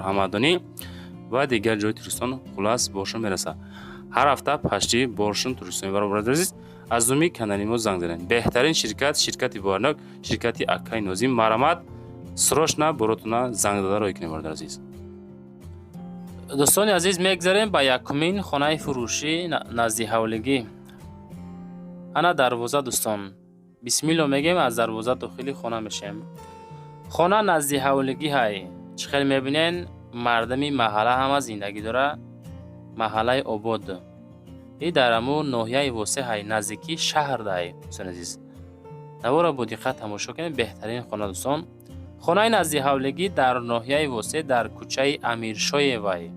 Ҳамадонӣ ва дигар ҷои туристон, хулас, боршон мерасад. Ҳар ҳафта почти боршон туристон мебарад. Бародари азиз, аз номи канали мо занг занед. Беҳтарин ширкат, ширкати боварнок, ширкати акаи Нозим. Марамат, срочно боротуна занг зада роҳӣ кунед, бародари азиз. Дӯстони азиз, мегзарем ба якумин хонаи фурӯшӣ назди ҳавлигӣ. Ана дарвоза, дӯстон. Бисмилло мегем, аз дарвоза дохили хона мешем. Хона назди ҳавлигӣ ҳай. Чӣ хел мебинен, мардами маҳалла ҳама зиндагӣ дора, маҳаллаи обод. И дар аму ноҳияи Восеъ ҳай, наздикии шаҳр дай. Дӯстони азиз, наворо бо диққат тамошо кунед. Беҳтарин хона, дӯстон. Хонаи назди ҳавлигӣ дар ноҳияи Восеъ, дар кӯчаи Амиршоевай.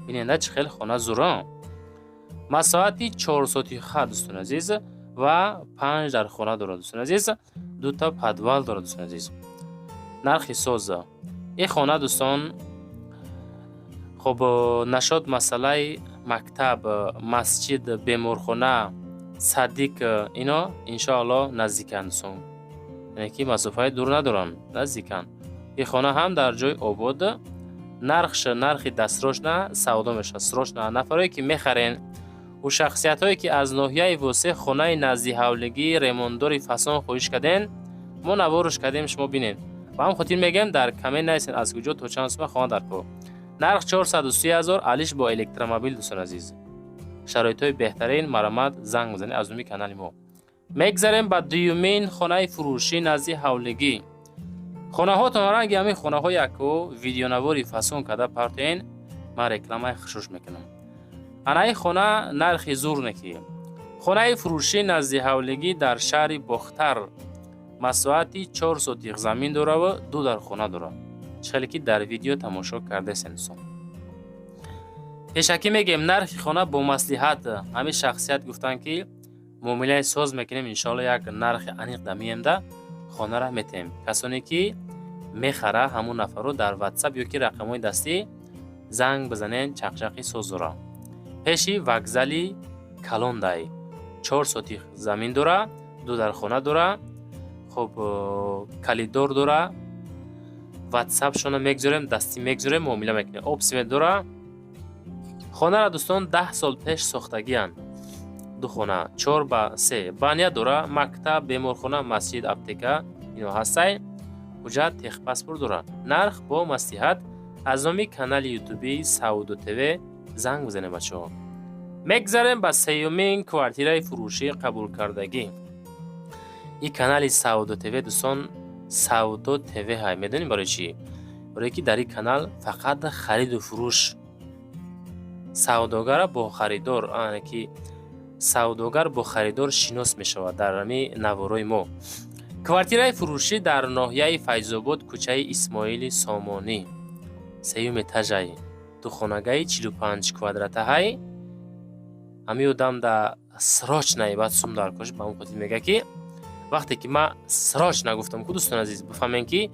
Биненда, чӣ хел хона зуро. Масоҳати 4 сотиха, дӯстони азиз, ва панҷ дар хона дорад, дӯстони азиз. Дута подвал дорад, дӯстони азиз. Нархи соз ин хона, дӯстон. Хуб, нашод масъалаи мактаб, масҷид, беморхона, садик, ино иншоалло наздиканд, дӯстон, яъне ки масофаи дур надоранд, наздиканд. Ин хона ҳам дар ҷои обод. Нархш нархи дастрочна савдо мешавад, срочно. Нафарое ки мехарен, ӯ шахсиятҳое ки аз ноҳияи Восеъ хонаи назди ҳавлигӣ, ремонтдори фасон хоҳиш карден, мо наворш кардем, шумо бинед. Ба ҳам хотир мегӯем, дар коммент нависед, аз куҷо, то чанд сума хона дар кор. Нарх 430 000, алиш бо электромобил. Дӯстони азиз, шароитҳои беҳтарин. Марамат, занг бизанед аз номи канали мо. Мегзарем ба дуюмин хонаи фурӯшӣ назди ҳавлигӣ. Хонаҳотон ранги ҳамин хонаҳо яку видеонавори фасон карда партоен, ман рекламаи хушуш мекунам. Анаи хона нархи зур неки. Хонаи фурӯшӣ назди ҳавлигӣ дар шаҳри Бохтар, масоҳати 4 сотих замин дораву ду дар хона дорад. Чӣ хеле ки дар видео тамошо кардесен, дӯстон, пешакӣ мегӯем, нархи хона бо маслиҳат. Ҳамин шахсият гуфтанд, ки муомилаи соз мекунем, иншоалло, як нархи аниқ дамиемда хонара метаҳем. Касоне ки мехара, ҳамун нафарро дар Ватсап ё ки рақамҳои дастӣ занг бизанен. Чақчақи соз дора, пеши вокзали калондай, 4 сотих замин дора, ду дар хона дора. Хуб, калидор дора. Ватсапшона мегзорем, дастӣ мегзорем, муомила мекунем. Об, свет дора. Хонара, дӯстон, 10 сол пеш сохтагианд. Ду хона, 4 ба 3, баня дора. Мактаб, беморхона, масҷид, аптека ино ҳастай. Ҳуҷҷат, техпаспорт дора. Нарх бо маслиҳат. Аз номи канали ютуби Савдо ТВ занг бизанем, бачаҳо. Мегзарем ба сеюмин квартираи фурӯшӣ қабулкардагӣ. Ин канали Савдо ТВ, дӯстон, Савдо ТВ ҳай. Медонем барои чӣ? Барое ки дар ин канал фақат хариду фурӯш, савдогара бо харидор, ки савдогар бо харидор шинос мешавад дар ҳамин наворои мо. Квартираи фурӯшӣ дар ноҳияи Файзобод, кӯчаи Исмоили Сомонӣ, сеюм этажай, духонагаи 45 квадратаҳай. Ҳамин одам да срочно баъд сум дар кош. Ба ҳамн хотир мегӯяд, ки вақте ки ман срочно гуфтам ку, дӯстони азиз, бифаҳмем, ки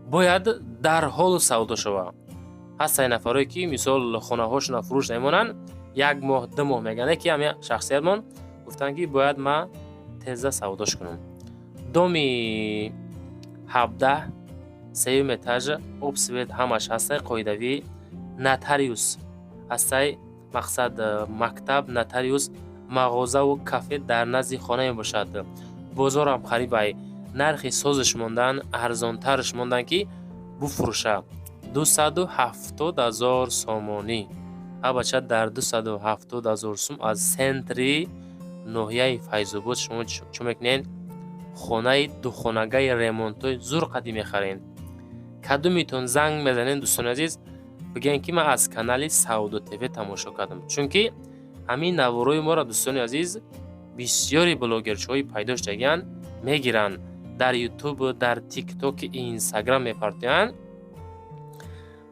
бояд дарҳол савдо шава. Ҳастае нафарое ки, мисол, хонаҳошона фурӯш намемонанд, як моҳ, 2 моҳ мегӯянд, ки ҳамин шахсиятмон гуфтанд, ки бояд ман теза савдош кунам. Доми 17, сеюм этаж, об, свет ҳамаш ҳастай, қоидавӣ, нотариус ҳастай. Мақсад, мактаб, нотариус, мағозаву кафе дар назди хона мебошад. Бозорам қарибай. Нархи созиш мондан, арзонтарш мондан, ки буфурӯша, 270 000 сомонӣ. Абача, дар 270 000 сум аз центри ноҳияи Файзобод шумо чӣ мекунед? Хонаи духонагаи ремонтҳои зур қадим мехаред. Кадумитон занг мезанед, дӯстони азиз, бигӯем, ки ман аз канали Савдо ТВ тамошо кардам, чунки ҳамин наворои моро, дӯстони азиз, бисёри блогерчиҳои пайдо шудагианд, мегиранд, дар Ютуб, дар Тиктоки, Инстаграм мепартоянд.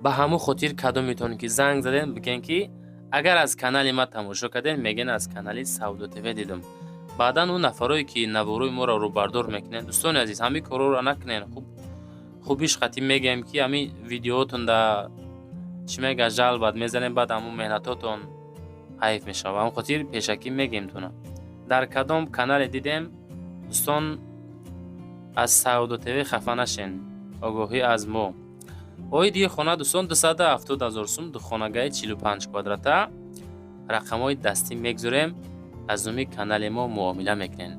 Ба ҳамун хотир кадомитон ки занг задем, бигӯем, ки агар аз канали ман тамошо кардем, мегӯен, аз канали Савдо ТВ дидам. Баъдан он нафарое ки наворои моро рӯбардор мекунанд, дӯстони азиз, ҳамин корҳоро накунед. Хуб, хубиш қатӣ мегӯем, ки ҳамин видеоотон да чӣ мега, жалбат мезанем, баъд ҳамун меҳнатотон ҳайф мешавад. Ба ҳамн хотир пешакӣ мегӯем туна, дар кадом канале дидем. Дӯстон, аз Савдо ТВ хафа нашен, огоҳӣ аз мо. Оиди хона, дӯстон, 270 ҳазор сум, духонагаи 45 квадрата. Рақамҳои дастӣ мегузорем, аз номи канали мо муомила мекунед.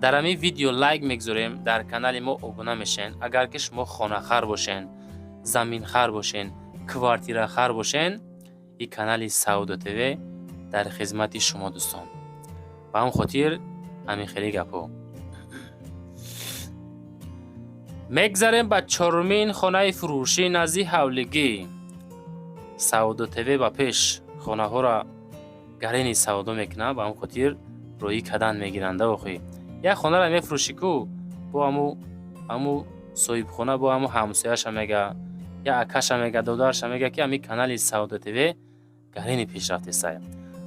Дар ҳамин видео лайк мегузорем, дар канали мо обуна мешен. Агар ки шумо хонахар бошен, заминхар бошен, квартирахар бошен, и канали Савдо ТВ дар хизмати шумо, дӯстон. Ба ҳам хотир ҳамин хеле гапҳо. Мегзарем ба чорумин хонаи фурӯшӣ назди ҳавлигӣ. Савдо ТВ ба пеш, хонаҳоро гарени савдо мекунад, ба ҳам хотир роӣ кадан мегиранда. Охи, як хонаро мефурӯшӣ ку, бо ҳаму соҳибхона, бо ҳаму ҳамсояша мега, я акаша мега, додарша мега, ки ҳамин канали Савдо ТВ гарени пешрафтесай.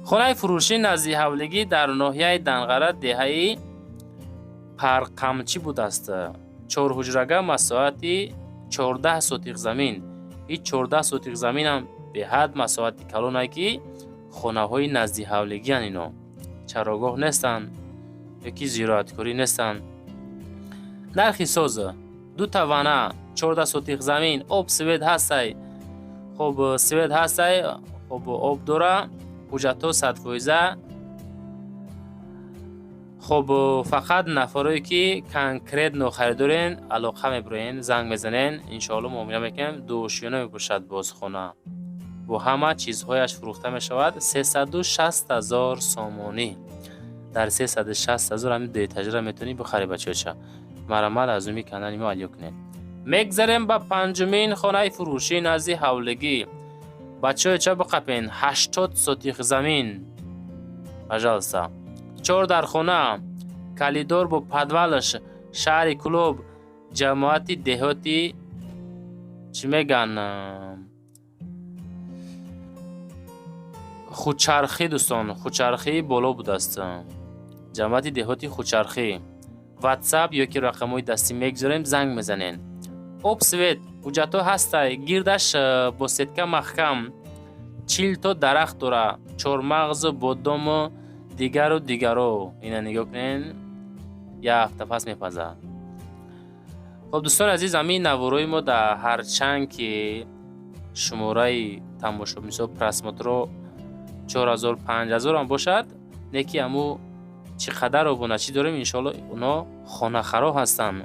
Хонаи фурӯшӣ назди ҳавлигӣ дар ноҳияи Данғара, деҳаи Парқамчӣ будааст. Чорҳуҷрага, масоҳати 14 сотих замин. И 14 сотих заминам беҳад масоҳати калонае, ки хонаҳои назди ҳавлигиян. Ино чарогоҳ нестанд ёки зироаткорӣ нестанд. Нархи соз: дута вана, 14 сотих замин, об, свет ҳастай. Хоб, свет ҳастай, хоб, об дора, ҳуҷҷатҳо 100%. Хоб, фақат нафарое ки конкретно харидорен, алоқа мебироен, занг мезанен, иншоалло муомила мекунем. Дуошиёна мебошад. Боз хона бо ҳама чизҳояш фурӯхта мешавад 360 ҳазор сомонӣ. Дар 360 ҳазор ҳамин дуэтажра метавонӣ бихарӣ, бачаоча. Марамат аз уми канали мо алё кунед. Мегзарем ба панҷумин хонаи фурӯшӣ назди ҳавлигӣ. Бачаоча, биқапен: 80 сотих замин, пожалуйста, чор дархона, калидор бо подвалаш, шаҳри Кӯлоб, ҷамоати деҳоти, чӣ меган, Хучархӣ, дӯстон, Хучархӣ боло будааст, ҷамоати деҳоти Хучархӣ. Ватсап ёки рақамҳои дастӣ мегузорем, занг мезанен. Об, свет, ҳуҷҷатҳо ҳастай, гирдаш бо сетка маҳкам, 40 то дарахт дора, чормағзу бодому дигару дигаро. Ина нигоҳ кунен, як ҳафта пас мепазад. Хоб, дӯстони азиз, ҳамин наворои мо дар ҳарчанд ки шумораи тамошо, мисол, просмотрҳо 4000, 5000-ам бошад, не ки ҳаму чӣ қадар обуначӣ дорем, иншоалло оно хонахаро ҳастанд.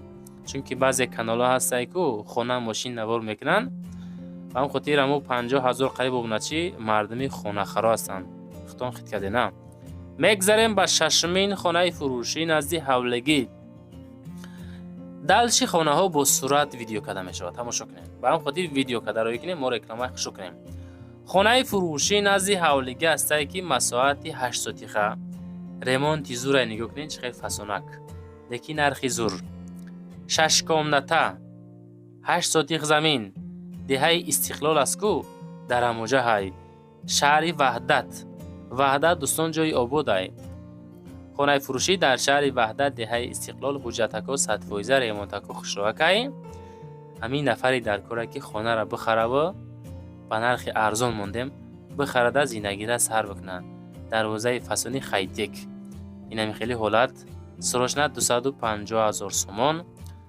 Чунки баъзе каналҳо ҳастанд, ку хона, мошин навор мекунанд. Ба ҳамин хотир ҳаму 50 000 қариб обуначӣ мардуми хонахаро ҳастанд. Хитон хит карде на. Мегзарем ба шашумин хонаи фурӯшӣ назди ҳавлигӣ. Дальше хонаҳо бо сурат видео карда мешавад, тамошо кунем. Ба ҳамин хотир видео карда роӣ кунем, мо рекламаи хушо кунем. Хонаи фурӯшӣ назди ҳавлигӣ ҳастае, ки масоҳати 8 сотиха, ремонти зурай, нигоҳ кунед, чӣ хел фасонак, лекин нархи зур. Шаш комната, 8 сотих замин, деҳаи Истиқлол аст ку, дар ҳамоҷа ҳай, шаҳри Ваҳдат. Ваҳдат, дӯстон, ҷои ободай. Хонаи фурӯшӣ дар шаҳри Ваҳдат, деҳаи Истиқлол, ҳуҷҷатако 100%, ремонтако хушроакай. Ҳамин нафаре дар коре, ки хонаро бихараву ба нархи арзон мондем, бихарада, зиндагиро сар бикунад. Дарвозаи фасони хайтек. Инами хеле ҳолат, срочно 250 ҳазор сомон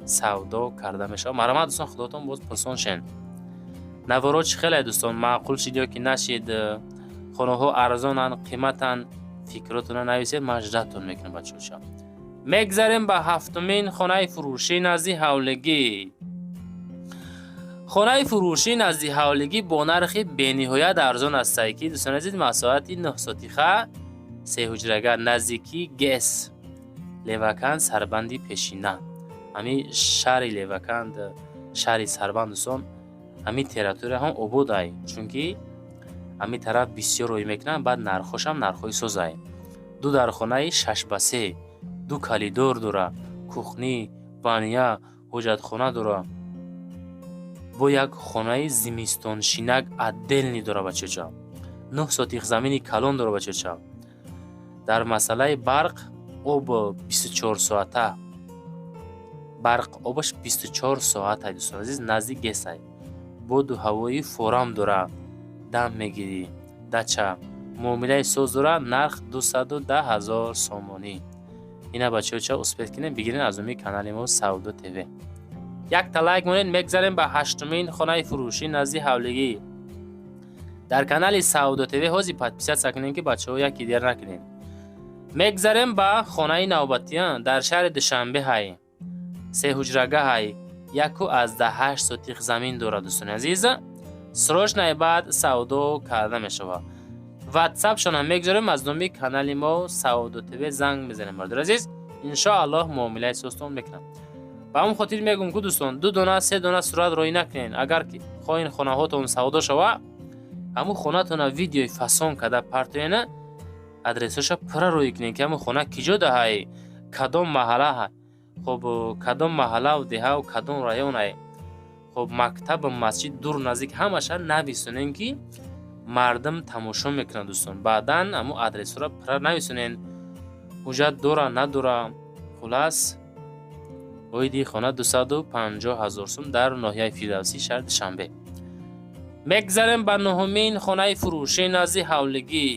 савдо карда мешавад. Марҳамат, дӯстон, худотон боз пурсон шен. Наворо чӣ хеле, дӯстон, маъқул шид ё ки нашид? Хонаҳо арзонанд, қиматанд? Фикротонро нависед, ман ждатон мекунам, бачаҳоша. Мегзарем ба ҳафтумин хонаи фурӯшӣ назди ҳавлигӣ. Хонаи фурӯшӣ назди ҳавлигӣ бо нархи бениҳоят арзон ҳастае, ки, дӯстони азиз, масоҳати 9 сотиха, сеҳуҷрага, наздикии ГЭС, Леваканд, сарбанди пешина. Ҳамин шаҳри Леваканд, шаҳри Сарбанд, дӯстон, ҳамин территория ҳам ободай, чунки ҳамин тараф бисёр рӯй мекунанд, баъд нархҳошам нархҳои созай. Ду дархонаи 6 ба 3, ду калидор дора, кухни, баня, ҳоҷатхона дора, бо як хонаи зимистоншинак отдельный дора, бачача. 9 сотих замини калон дора, бачача. Дар масъалаи барқ, об 24 соата, барқ, обаш 24 соата, дӯстони азиз, назди ГЭСай. Боду ҳавои форам дора, дам мегирӣ, дача, муомилаи соз дора. Нарх 210 000 сомонӣ. Ина, бачаҳо, успеть кунед, бигиред аз уми канали мо Савдо ТВ. Якта лайк монед. Мегзарем ба ҳаштумин хонаи фурӯшӣ назди ҳавлигӣ. Дар канали Савдо ТВ ҳозир подписаться кунем, ки бачаҳо яки дер накунем. Мегзарем ба хонаи навбатӣ. Дар шаҳри Душанбе ҳай, сеҳуҷрага ҳай, 1,8 сотих замин дорад, дӯстони азиз. Срочно баъд савдо карда мешавад. Ватсапшона мегзорем, аз номи канали мо Савдо ТВ занг мезанем, бардори азиз, иншоаллоҳ муомилаи состон мекунам. Ба ҳамон хотир мегӯм, ку дӯстон, ду дона, се дона сурат роӣ накунен. Агар хоҳин хонаҳотон савдо шава, ҳамун хонатона видеои фасон карда партоена, адресоша пурра роӣ кунен, ки ҳамун хона киҷо даҳай, кадом маҳалла ҳай, хоб, кадом маҳаллаву деҳаву кадом районай, хоб, мактабу масҷид дур наздик, ҳамаша нависонен, ки мардум тамошо мекунад, дӯстон. Баъдан ҳамун адресҳоро пурра нависонен, ҳуҷҷат дора, надора. Хулас, оиди хона 250 000 сум, дар ноҳияи Фирдавсӣ, шаҳри Душанбе. Мегзарем ба нуҳумин хонаи фурӯшӣ назди ҳавлигӣ.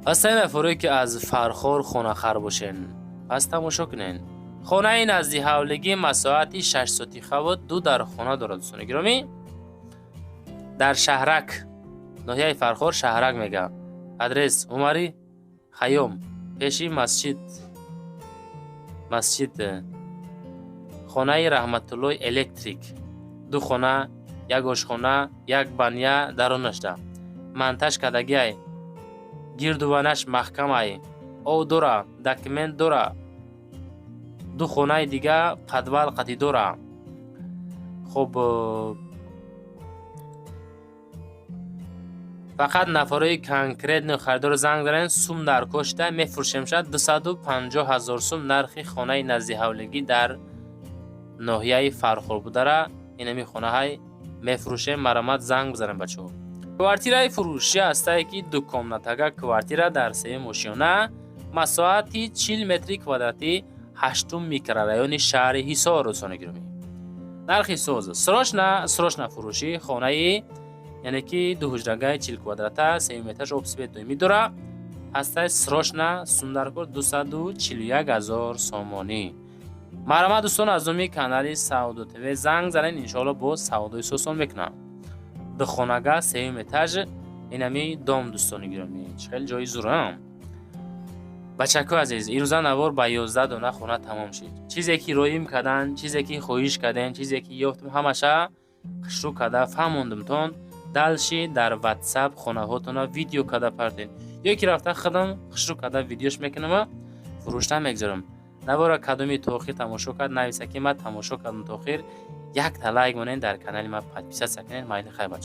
Пас нафаре, ки аз Фархор хонахар бошен, пас тамошо кунен. Хонаи назди ҳавлигӣ масоҳати 6 сотихаву ду дархона дорад, дӯстони гиромӣ. Дар Шаҳрак, ноҳияи Фархор, Шаҳрак мегӯям. Адрес: Умари Хайём, пеши масҷид, хонаи Раҳматуллои электрик. Ду хона, як ошхона, як баня даронашда монтаж кардагиай, гирдуванаш маҳкамай, об дора, документ дора, ду хонаи дига подвал қатӣ дора. Хуб, фақат нафарои конкретно харидорро занг занед. Сум дар кошта мефурӯшем шад 250 000 сум. Нархи хонаи назди ҳавлигӣ дар ноҳияи Фархор будара, инами хонаҳай мефурӯшем. Марамат, занг бизанем, бачаҳо. Квартираи фурӯшӣ ҳастае, ки дукомнатага квартира дар сеюм ошёна, масоҳати 40 метри квадратӣ, ҳаштум микрорайони шаҳри Ҳисор. Дӯстони гиромӣ, нархи соз. Срочно, срочно фурӯшӣ хонаи, яъне ки дуҳуҷрагаи 40 квадрата, сеюм этаж, об, свет доимӣ дора ҳастай. Срочно, сум даркор, 241 000 сомонӣ. Марҳамат, дӯстон, аз номи канали Савдо ТВ занг занед, иншоалло боз савдои сосон мекунам. Духонага, сеюм этаж, инами дом. Дӯстони гиромӣ, чӣ хеле ҷои зурам. Бачакҳои азиз, ирӯза навор ба 11 дона хона тамом шид. Чизе ки роим кардан, чизе ки хоҳиш кардем, чизе ки ёфтем, ҳамаша хушрӯ карда фаҳмондумтон. Дальше дар Ватсап хонаҳотона видео карда партед ё ки рафта худам хушрӯ карда видеош мекунама, фурӯшта мегзорам. Навора кадоми то охир тамошо кард, нависа, ки ман тамошо кардам то охир. Якта лайк монед, дар канали ман подписаться кунед. Майли, хай, бача.